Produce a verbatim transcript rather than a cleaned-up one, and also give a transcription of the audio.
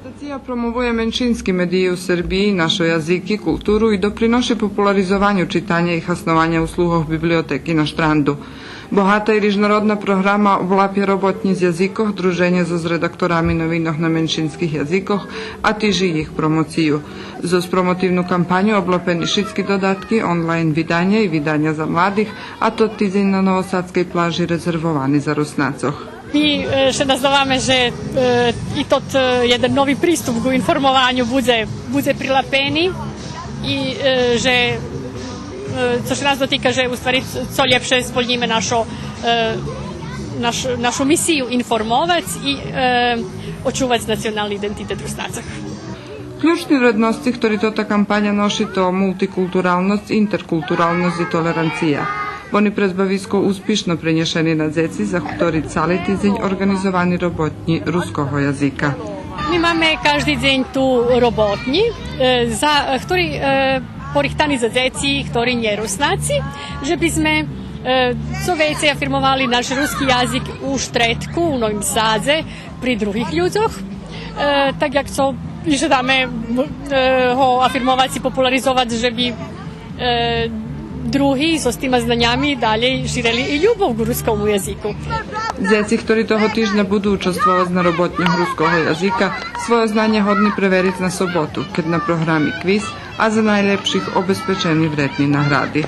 Организация промовує меншински медиї у Сербиї, нашо язики, културу и доприноши популаризованю читаня и хаснованя услугох библиотеки на Штранду. Богата и рижнородна програма облапє роботнї з язикох, друженє зоз редакторами новинох на меншинских язикох, а тиж и їх промоцию. Зоз промотивну кампаню облапени шицки додатки, онлайн виданя и виданя за младих, а тот тидзень на Новосадскей плажи резервовани за Руснацох. Ми, е, ше наздаваме же, е, и тот, е, єден нови приступ ку информованю будзе, будзе прилапени и, е, же, е, цо ше нас дотика, же у ствари цо лєпше сполнїме нашо, е, наш-, нашу мисию информовац и, е, очувац национални идентитет Руснацох. Ключни вредносци хтори тота кампаня ноши то мултикултуралносц, интеркултуралносц и толеранция. Вони през бависко успишно пренєшени на дзеци, за хтори цали тидзень орґанизовани роботнї руского язика. Ми маме кажди дзень ту роботнї, е, за, хтори, е, порихтани за дзеци, хтори нє Руснаци, же би зме, е, цо вецей афирмовали наш руски язик у Штредку, у Новим Садзе, при других людзох. Е, так як цо и жадаме, е, го афирмовац и популаризовац, же би, е, други зоз тима знанями далєй ширели и любов ку рускому язику. Дзеци хтори того тижня буду участвовац на роботньох руского язика, свойо знанє годни превериц на соботу, кед на програми квиз, а за найлєпших обезпечени вредни награди.